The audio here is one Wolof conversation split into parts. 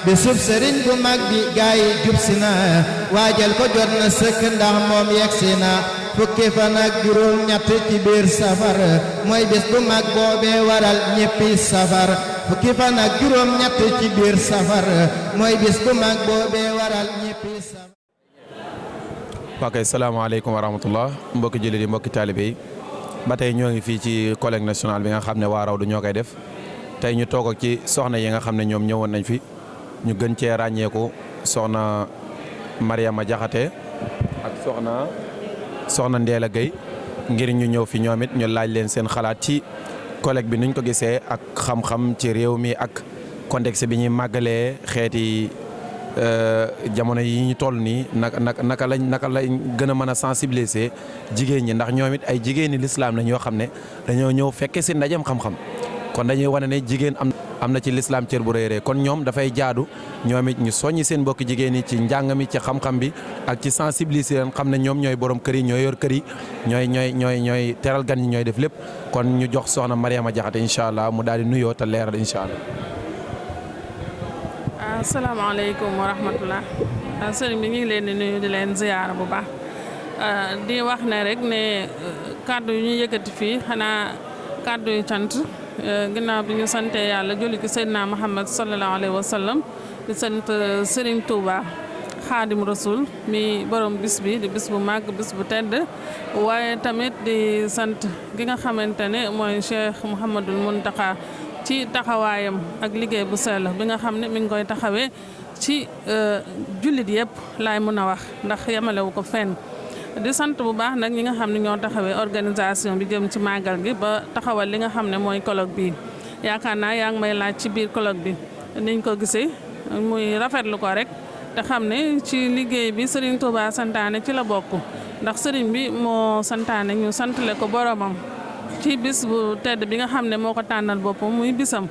bisub sëriñ bu mag bi gaay jub si na waajal ko jot na sëkk ndax moom yegsi na fukki fan ak juróom ñett ci biir safar mooy bis bu mag boobee waral ñéppi safar fukki fan ak juróom ñett ci biir safar mooy bis bu mag boobee waral ñéppi safar. ok salaamaaleykum wa rahmatullah mbokki jullit yi mbokki taalibe yi ba tey ñoo ngi fii ci collecte nationale bi nga xam ne waa Rawdu ñoo koy def tey ñu toog ak ci soxna yi nga xam ne ñoom ñëwoon nañ fi ñu gën cee ràññeeku soxna Mariama Jaxate ak soxna Ndeela Gueye ngir ñu ñëw fi ñoom it ñu laaj leen seen xalaat ci collecte bi nuñ ko gisee ak xam-xam ci réew mi ak contexte bi ñuy màggalee xeeti jamono yi ñu toll nii naka lañ gën a mën a sensibiliser jigéen ñi ndax ñoom it ay jigéeni lislaam lañ yoo xam ne dañoo ñëw fekke si ndajem xam-xam kon dañuy wane ne jigéen am na ci lislaam cër bu rëy kon ñoom dafay jaadu ñoom it ñu soññi seen mbokki jigéen ñi ci njàng mi ci xam-xam bi ak ci sensibiliser leen xam ne ñoom ñooy borom kër yi ñooy yor kër yi ñooy teral gan ñi ñooy def lépp kon ñu jox soxna Mariama Jaxate incha allah mu daal di nuyoo te leeral incha allah. asalaamaaleykum wa rahmatullah sëriñ bi ñu ngi leen di nuyu di leen ziyaara bu baax di wax ne rek ne kàddu yu ñu yëkkati fii xanaa kàddu yu cant ginnaaw bi ñu sante yàlla julli ci Seydina Muhammad sallallahu alayhi wa sallam di sant Serigne Touba Xaadim Rasul mi borom bis bi di bis bu màgg bis bu tedd waaye tamit di sant gi nga xamante ne mooy Cheikh Mouhamadul Mountakha ci taxawaayam ak liggéey bu sell bi nga xam ne mi ngi koy taxawee ci jullit yëpp laay mën a wax ndax yemalewu ko fenn di sant bu baax nag ñi nga xam ne ñoo taxawee organisation bi jëm ci màggal gi ba taxawal li nga xam ne mooy colloque bi yaakaar naa yaa ngi may laaj ci biir colloque bi niñ ko gisee muy rafetlu ko rek te xam ne ci liggéey bi Serigne Touba santaane ci la bokk ndax Serigne bi moo santaane ñu santale ko boromam ci bis bu tedd bi nga xam ne moo ko tànnal boppam muy bisam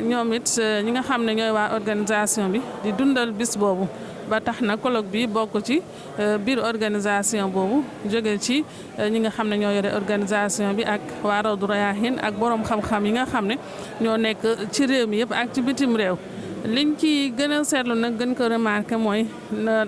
ñoom it ñi nga xam ne ñooy waa organisation bi di dundal bis boobu ba tax na colloque bi bokk ci biir organisation boobu jóge ci ñi nga xam ne ñoo yore organisation bi ak waa Rawdu Rayaahin ak borom xam-xam yi nga xam ne ñoo nekk ci réew mi yëpp ak ci bitim réew liñ ci gën a seetlu nag gën ko remarqué mooy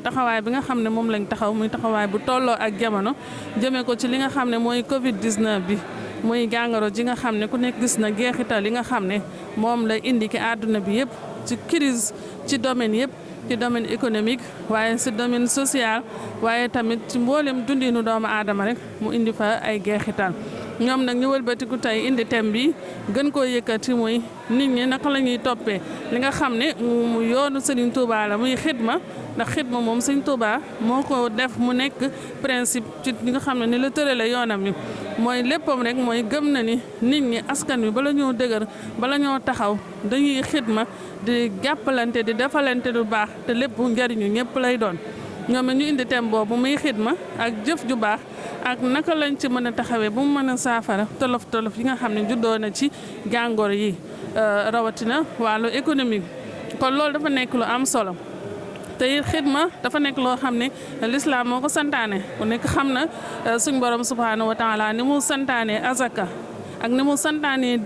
taxawaay bi nga xam ne moom lañ taxaw muy taxawaay bu tolloo ak jamono jëmee ko ci li nga xam ne mooy Covid 19 bi muy jàngoro ji nga xam ne ku nekk gis na jeexital li nga xam ne moom la indi ki àdduna bi yëpp ci crise ci domaine yëpp ci domaine économique waaye ci domaine social waaye tamit ci mboolem dundinu doomu aadama rek mu indi fa ay jeexital ñoom nag ñu wëlbatiku tey indi thème bi gën koo yëkkati muy nit ñi naka la ñuy toppee li nga xam ne mu yoonu Serigne Touba la muy xidma ndax xidma moom Serigne Touba moo ko def mu nekk principe ci li nga xam ne ni la tërale yoonam mi mooy léppam rek mooy gëm na ni nit ñi askan wi bala ñoo dëgër bala ñoo taxaw dañuy xidma di jàppalante di defalante lu baax te lépp njariñu ñëpp lay doon ñoom ñu indi thème boobu muy xidma ak jëf ju baax ak naka lañ ci mën a taxawee bu mu mën a saafara tolof-tolof yi nga xam ne juddoo na ci jàngoro yi rawatina wàllu économique kon loolu dafa nekk lu am solo te it xidma dafa nekk loo xam ne l'islam moo ko santaane ku nekk xam na suñ borom subhanahu wa taala ni mu santaane azaka ak ni mu santaane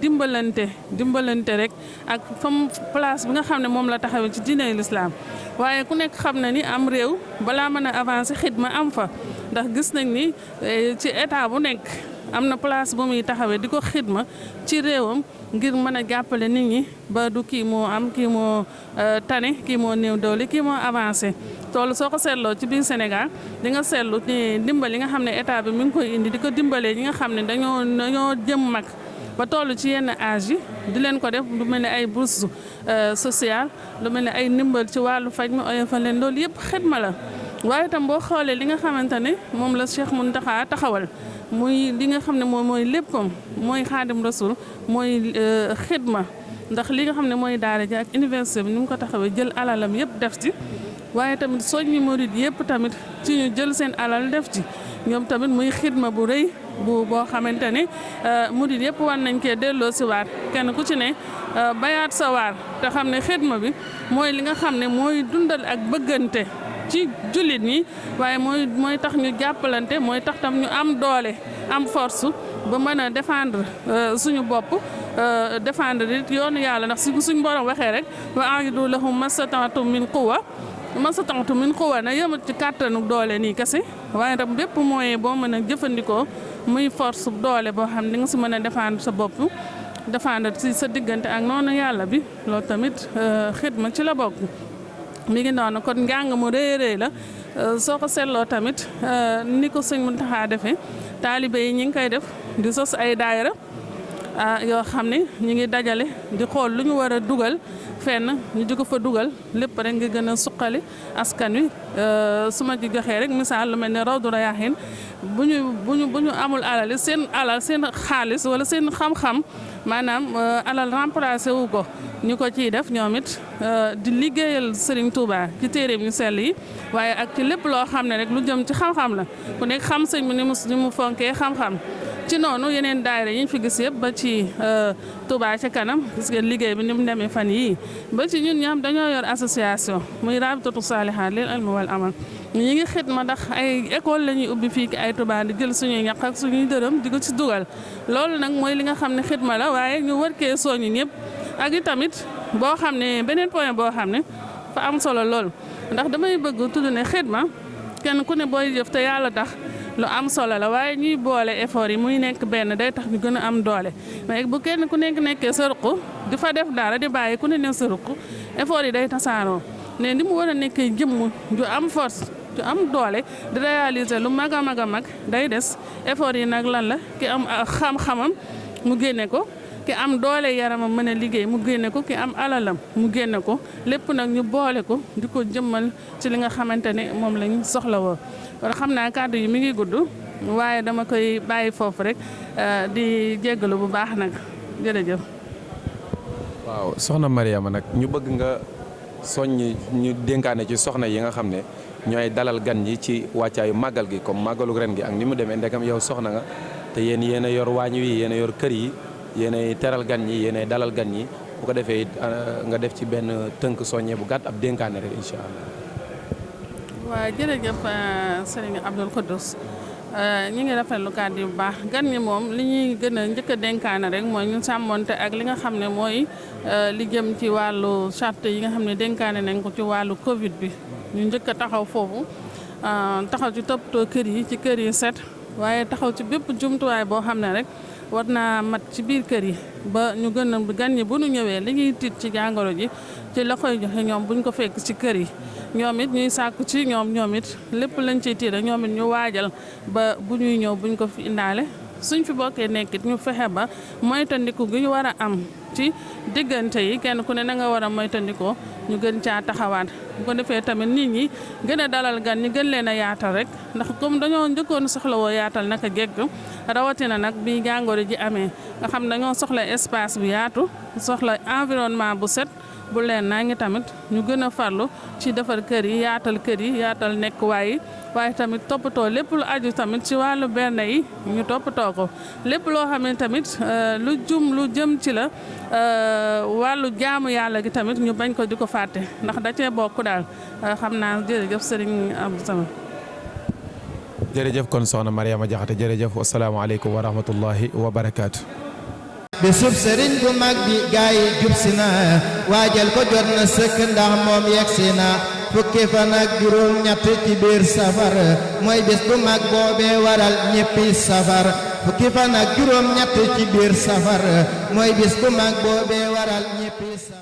dimbalante rek ak fam place bi nga xam ne moom la taxawee ci diine l'islam waaye ku nekk xam na ni am réew balaa mën a avancer xidma am fa ndax gis nañ ni ci état bu nekk am na place bu muy taxawee di ko xidma ci réewam ngir mën a jàppale nit ñi ba du kii moo am kii moo tane kii moo néew doole kii moo avancé toolu soo ko seetloo ci biir Sénégal di nga seetlu ni dimbal yi nga xam ne état bi mi ngi koy indi di ko dimbalee ñi nga xam ne dañoo jëm mag ba toll ci yenn âge yi di leen ko def lu mel ne ay bourse sociale lu mel ne ay ndimbal ci wàllu faj mi oyofal leen loolu yëpp xidma la waaye itam boo xoolee li nga xamante ne moom la Cheikh Mountakha taxawal muy li nga xam ne mooy léppam mooy Xaadim Rasul mooy xidma ndax li nga xam ne mooy daara ji ak université bi ni mu ko taxawee jël alalam yëpp def ci waaye tamit soññi murid yëpp tamit ci ñu jël seen alal def ci ñoom tamit muy xidma bu rëy boo xamante ne murid yëpp war nañ cee delloo si waat kenn ku ci ne bayaat sa waar te xam ne xidma bi mooy li nga xam ne mooy dundal ak bëggante ci jullit ñi waaye mooy tax ñu jàppalante mooy tax tam ñu am doole am force ba mën a défendre suñu bopp défendre it yoonu yàlla ndax si suñ borom waxee rek wa a'iddu lahum mastata'tum min quwwa na yëmat ci kàttanu doole nii kese waaye tam bépp moyen boo mën a jëfandikoo muy force doole boo xam di nga si mën a défendre sa bopp défendre si sa diggante ak noonu yàlla bi loolu tamit xidma ci la bokk. mi ngi noonu kon njàng mu rëy la soo ko seetloo tamit ni ko sëñ Muntaxa defee taalibe yi ñi ngi koy def di sos ay daayira yoo xam ne ñu ngi dajale di xool lu ñu war a dugal fenn ñu di ko fa dugal lépp rek nga gën a suqali askan wi su ma ci joxee rek misaal lu mel ne Rawdu Rayaahiin bu ñu amul alal seen xaalis wala seen xam-xam maanaam alal remplacé wu ko ñu ko ciy def ñoom it di liggéeyal Serigne Touba ci téeréem ñu sell yi waaye ak ci lépp loo xam ne rek lu jëm ci xam-xam la ku nekk xam sëñ bi ni mu fonkee xam-xam ci noonu yeneen daayira yi ñu fi gis yëpp ba ci Touba ca kanam gis ngeen liggéey bi ni mu demee fan yii ba ci ñun ñam dañoo yor association muy Rabitatu Saalihaat lil ilmi wal amal ñi ngi xidma ndax ay école la ñuy ubbi fii ki ay Touba di jël suñuy ñaq ak suñuy dërëm di ko ci dugal loolu nag mooy li nga xam ne xidma la waaye ñu war kee soññi ñëpp ak i tamit boo xam ne beneen point boo xam ne fa am solo lool ndax damay bëgg tudd ne xidma kenn ku ne booy jëf te yàlla tax lu am solo la waaye ñuy boole effort yi muy nekk benn day tax ñu gën a am doole mais bu kenn ku nekk nekkee sa ruq di fa def dara di bàyyi ku ne ne sa ruq effort yi day tasaaroo ne ni mu war a nekkee jëmm ju am force ju am doole di réaliser lu mag a mag day des effort yi nag lan la ki am xam-xamam mu génne ko ki am doole yaramam mën a liggéey mu génne ko ki am alalam mu génne ko lépp nag ñu boole ko di ko jëmmal ci li nga xamante ne moom lañ soxla woo kon xam naa kàddu yi mi ngi gudd waaye dama koy bàyyi foofu rek di jéggalu bu baax nag jërëjëf. waaw soxna Mariama nag ñu bëgg nga soññ ñu dénkaane ci soxna yi nga xam ne ñooy dalal gan ñi ci wàccaayu màggal gi comme màggalu ren gi ak ni mu demee ndekam yow soxna nga te yéen a yor waañ wi yéen a yor kër yi yéenay teral gan ñi yéenay dalal gan ñi bu ko defee nga def ci benn tënk soññe bu gàtt ab dénkaane rek incha allah. waaw jërëjëf Serigne Abdoul Khoudous ñi ngi rafetlu kàddu yu baax gan ñi moom li ñuy gën a njëkk a dénkaane rek mooy ñu sàmmonte ak li nga xam ne mooy li jëm ci wàllu charte yi nga xam ne dénkaane nañ ko ci wàllu Covid bi ñu njëkk a taxaw foofu taxaw ci toppatoo kër yi ci kër yi set waaye taxaw ci bépp jumtuwaay boo xam ne rek war naa mat ci biir kër yi ba ñu gën a gan ñi bu ñu ñëwee li ñuy tiit ci jàngoro ji ci la koy joxe ñoom buñ ko fekk ci kër yi ñoom it ñuy sàkku ci ñoom it lépp lañ ciy tiit ñoom it ñu waajal ba bu ñuy ñëw buñ ko fi indaale suñ fi bokkee nekkit ñu fexe ba moytandiku gi ñu war a am ci diggante yi kenn ku ne na nga war a moytandikoo ñu gën caa taxawaat bu ko defee tamit nit ñi gën a dalal gan ñi gën leen a yaatal rek ndax comme dañoo njëkkoon soxla woo yaatal naka jekk rawatina nag bi jàngoro ji amee nga xam dañoo soxla espace bu yaatu soxla environnement bu set bu leen naa ngi tamit ñu gën a farlu ci defar kër yi yaatal nekkuwaay yi waaye tamit toppatoo lépp lu aju tamit ci wàllu berne yi ñu toppatoo ko lépp loo xam ne tamit lu jëm ci la wàllu jaamu yàlla gi tamit ñu bañ ko di ko fàtte ndax da cee bokk daal xam naa jërëjëf Serigne Abdou Samad. jërëjëf kon soxna Mariama Jaxate jërëjëf wasalaamaaleykum wa rahmatullahi wa barakaatu. bisub sëriñ bu mag bi gaay yi jub si na waajal ko jot na sëkk ndax moom yegsi na fukki fan ak juróom ñett ci biir safar mooy bis bu mag boobee waral ñéppi safar fukki fan ak juróom ñett ci biir safar mooy bis bu mag boobee waral ñéppi safar